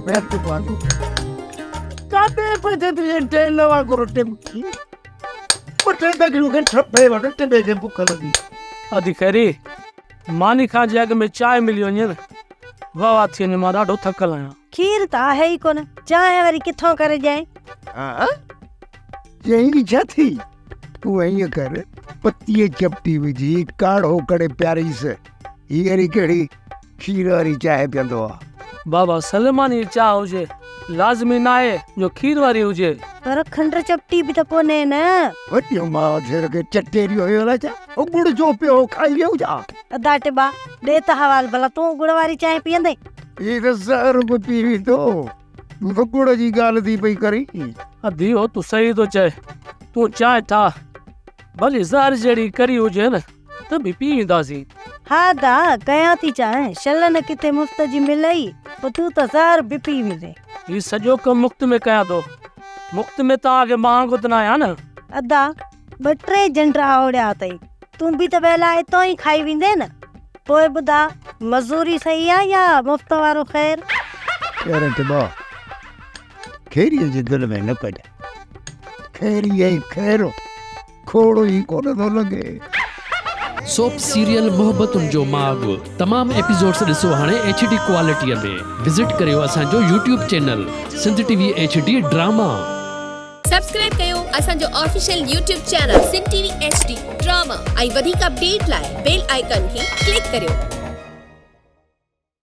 مهرباني. ڪاڏي پئي ٿي تنهنجي ٽيل وانگر ٽمڪي. ٻه ٽي دڳڙيون کن ٺپي وٺ ٽٻي کي بک لڳي. ادي خيري، ماني کان جي اڳ ۾ چانهه ملي وڃي نه واهه واهه ٿي وڃي مان ڏاڍو ٿڪل آهيان. کير ته آهي ئي ڪونه، چانهه وري ڪٿان ڪري ڏيانء؟ ها، چئين ڇا ٿي؟ تون ائين ڪر، پتيء چپٽي وجهي ڪاڙهو ڪري پياريس. هي وري ڪهڙي کير واري چانهه پيئندو آ. بابا سليماني جي چانهه هجي، لازمي ناهي جو کير واري هجي. پر کنڊ چپٽي به ته ڪونهي نه. وڏيون ماء ڌيئر کي چٽي ڏيو هيو الائي ڇا؟ هو ڳڙ جو پيو هو کائي ويو ڇا؟ ادا ٽٻا، ڏي ته حوال ڀلا تون ڳڙ واري چانهه پيئندين؟ هي ته زهر به پي ويندو. تون ته ڳڙ جي ڳالهه ٿي پئي ڪرين. ادي هو تون صحيح ٿو چئي. تون چانهه ٺاهه. ڀلي زهر جهڙي ڪري هجي نه ته به پي وينداسين. ها ادا، ڪيان ٿي چانهه. شل نه ڪٿي مفت جي ملئي، پوء تون ته زهر به پي ويندين. هي سڄو ڪم مفت ۾ ڪيان ٿو. مفت ۾ توهان کي مهانگو ته ناهيان نه. ادا، ٻه ٽي جنڊ آهوڙيا اٿئي. تون به ته ويلا اتان ئي کائي ويندين نه. پوء ٻڌاء مزوري صحيح آ يا مفت وارو خير؟ پهرين ٽٻا خيريء جي دل ۾ نه ڪج. خيري ۽ خير کوڙ ئي ڪونه ٿو لڳي. سوپ سيريل محبتن جو ماڳ تمام ايپيسوڊس ڏسو هاڻي ايڇ ڊي ڪوالٽيء ۾ وزٽ ڪريو اسان جو YouTube channel Sindh T V H D drama. Subscribe ڪيو اسان جو official YouTube channel Sindh T V H D drama ۽ وڌيڪ اپڊيٽ لاء بيل آئيڪان کي ڪلڪ ڪريو.